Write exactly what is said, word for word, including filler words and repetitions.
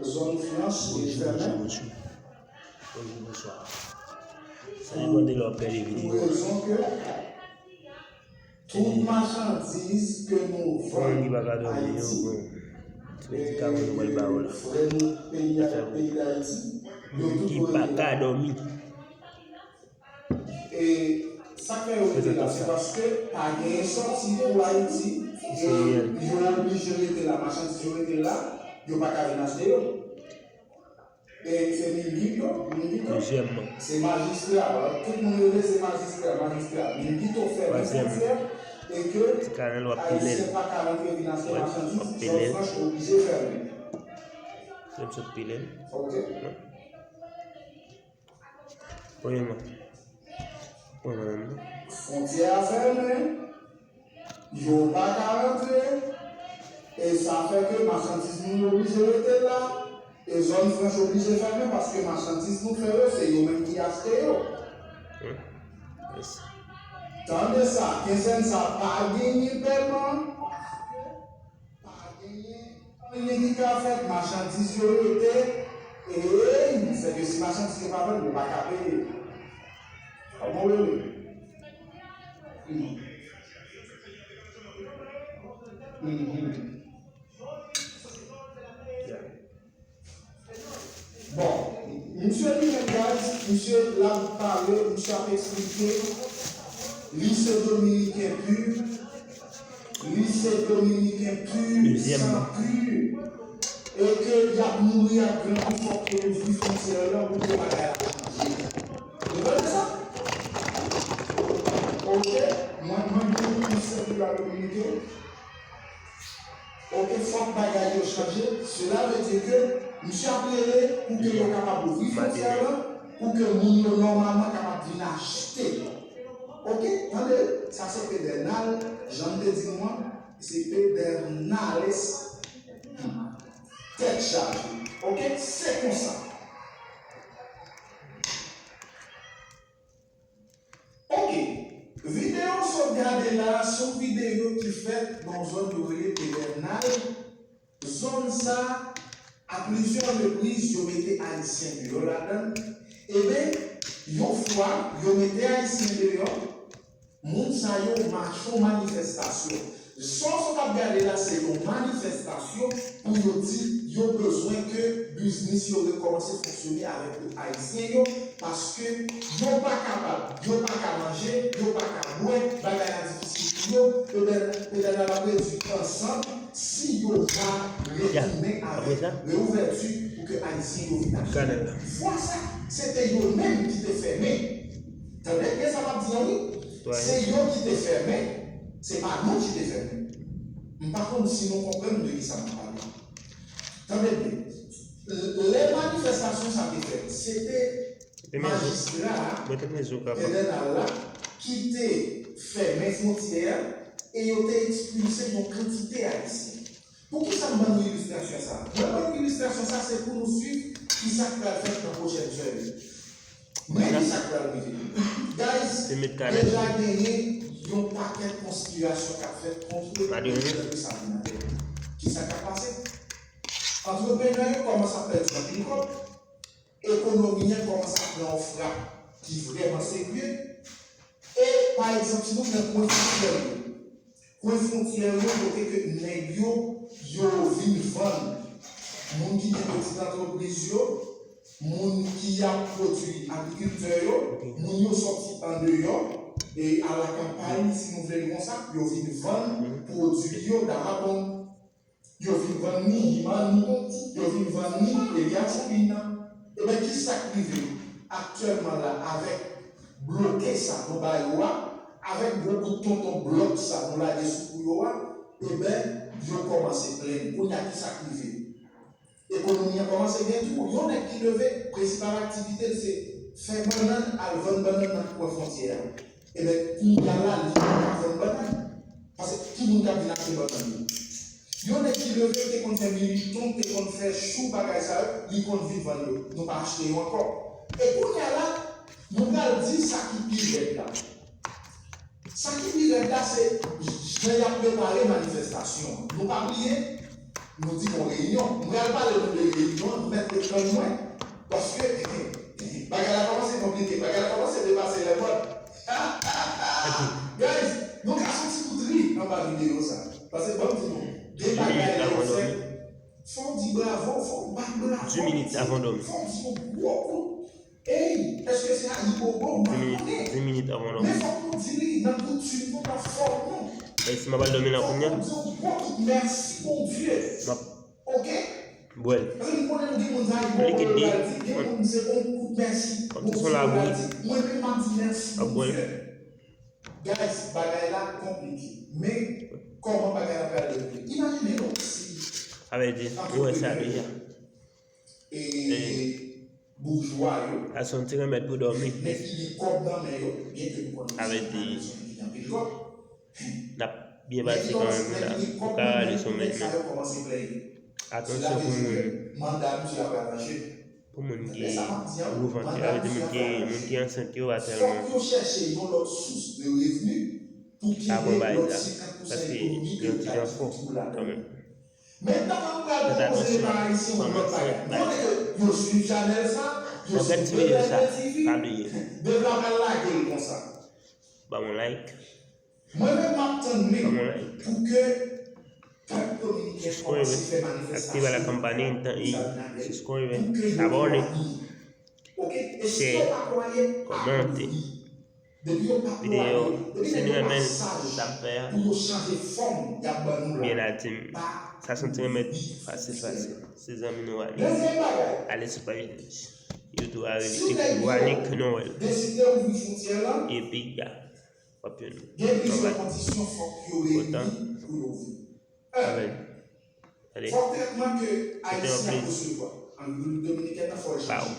Zòn franch e fèmen. Bonjou, bonswa. Sa depann de lè w ap gade videyo a. Pou rezon ke tout machandiz ke nou vann Ayiti, frè nou peyi a, peyi Dayiti, yo tout dwe rete la. E sa k fè yo rete la, se paske pa genyen sòti pou Ayiti, e yo oblije rete la, machandiz yo rete la, yo pa ka vin achte yo. E se Minbito, Minbito, se majistra, tout moun rele se majistra, majistra. Minbito fèmen fwontyè e ke Ayisyen pa ka rantre vin achte machandiz, zòn franch oblije fèmen. Ok. Premyèman, premyèman, fwontyè a fèmen, yo pa ka rantre, e sa fè ke machandiz nou oblije rete la, e zòn franch oblije fèmen, paske machandiz nou fè yo, se yo menm ki achte yo. Tande sa, kenzenn sa pa genyen pèman. Pa genyen anyen ki ka fèt, machandiz yo rete, e sèke si machandiz yo pa vann, yo pa ka peye. Kòman w rele? Mhm. Mhm. Bon, misye li menm, guys, misye l ap pale, misye ap eksplike, li se dominiken pi, li se dominiken pi, san pi, e ke y ap mouri ak grangou, fòk yo ouvri fwontyè lan pou ke bagay la chanje. Ou konprann sa? Ok, mwen, mwen gen yon konsèy pou la dominiken. Ok, fòk bagay yo chanje. Sela vle di ke misye ap rele pou ke yo kapab ouvri fwontyè lan, pou ke moun yo nòmalman kapab vin achte. Ok, tande, sa se Pedernal, jan m te di nou an, se Pedernales. Hmm. Tèt chaje. Ok, se konsa. Ok, videyo w sot gade la a, se yon videyo ki fèt nan yon zòn yo rele Pedernal. Zòn sa a, a plizyè repriz, yo mete Ayisyen deyò ladan l. Eben, yon fwa, yo mete Ayisyen deyò, moun sa yo mache yon manifestasyon. Sa w sot ap gade la, se yon manifestasyon pou yo di yo bezwen ke biznis yo rekòmanse fonksyone avèk Ayisyen yo, paske yo pa kapab, yo pa ka manje, yo pa ka bwè, bagay la difisil pou yo, Pedernal ap redui ansanm si yo pa retounen avèk reouvèti pou ke Ayisyen yo vin achte. Fwa sa, se te yo menm ki te fèmen. Tande byen sa m ap di an wi. Se yo ki te fèmen, se pa nou ki te fèmen. M pa konn si nou konprann de kisa m ap pale. Tande byen. Lè manifestasyon sa te fèt, se te majistra a, Pedernal la, ki te fèmen fwontyè a e yo te ekspilse yon kantite Ayisyen. Poukisa m ban nou ilistrasyon sa? Mwen ban nou ilistrasyon sa, se pou nou swiv kisa k pral fèt nan pwochèn semèn. Men kisa k pral rive. Guys, deja genyen yon pakèt konspirasyon k ap fèt kont yo depi sa vin atè. Kisa k ap pase? Antreprenè yo kòmanse ap pèdi anpil kòb. Ekonomi an kòmanse ap pran yon frap ki vrèman serye. E, pa egzanp, si nou pran kwen fwontyè yo, kwen fwontyè yo, kote ke nèg yo, yo vin vann, moun ki gen pitit antrepriz yo, moun ki ap pwodui, agrikiltè yo, moun yo sòti andeyò, e alakanpay, si nou vle di konsa, yo vin vann pwodui yo dabon. Yo vin vann ni Iman, yo vin vann ni Elias Pina. Ebyen, kisa k rive aktyèlman la avèk bloke sa nou ba yo a, avèk gwo kout tonton blòk sa nou lage sou kou yo a? Ebyen, yo kòmanse plenn. Kounye a, kisa k rive? Ekonomi an kòmanse gen twou. Yon nèg ki leve, prensipal aktivite l se fè bannann, al vann bannann nan kwen fwontyè a. Ebyen, kounye a la, li pa ka vann bannann. Paske ki moun k ap vin achte bannann yo? Yon nèg ki leve, te konn fè militon, te konn fè chou, bagay sa yo, li konn vin vann yo. Nou pa achte yo ankò. E kounye a la, nou pral di sa ki pi rèd la. Sa ki pi rèd la, se jan y ap prepare manifestasyon an. Nou pa bliye, Nou di gon reyinyon. M pral pale nou de reyinyon an, nou mèt ret tann mwen. Paske bagay la kòmanse konplike, bagay la kòmanse depase lèmòd. Guys, nou ka soti kout ri anba videyo sa. Paske ban m di nou, de bagay lè yo fèt, fò w di bravo, fò w bat bravo. Dis minutes avant dormir. Fò w di yon gwo kout. Ey, èske se Ayibobo? M pa konnen. Dis minutes avant dormir. Men fòk nou di li nan koutim nou, nan fòm nou. E si m ap al dòmi la kounye a? Fòk nou di yon gwo kout mèsi Bondye. M ap bwè l. Paske m konnen gen moun sa Ayibobo yo pral di, gen moun se yon kout mèsi Bondye yo pral di. Mwen menm m ap di mèsi Bondye. Guys, bagay la konplike. Men kòman bagay la pral devlope? Imajine non si... Sa vle di, ou wè sa deja. E boujwa yo. Sa se yon ti remèd pou dòmi. Nèg ki gen kòb nan men yo, byen ke nou konnen sa vle di, n ap byen pase kanmenm la, ou ka rale somèy menm. Atansyon pou moun, pou moun ki gwo vant yo, sa vle di moun ki, moun ki ansent yo pa tèlman ka pran bagay sa, paske gen yon ti jan fò kanmenm. Fèt atansyon, kòman se fèt bagay sa. Nan gad ti videyo sa, pa bliye. Ban m yon like. Ban m yon like. Subscribe. Aktive la kanpanyen, subscribe. Abòne. Share. Kòmante. Videyo, si nou renmen sa m fè a, byen la team. Sa se yon ti remèd fasil fasil. Se zanmi nou Wanik. Ale sou paj YouTube a, rele Wanik Noël. Epi ya, w ap jwenn nou. Bye bye. Kontan. Amèn. Ale. Se te yon plezi. Bye.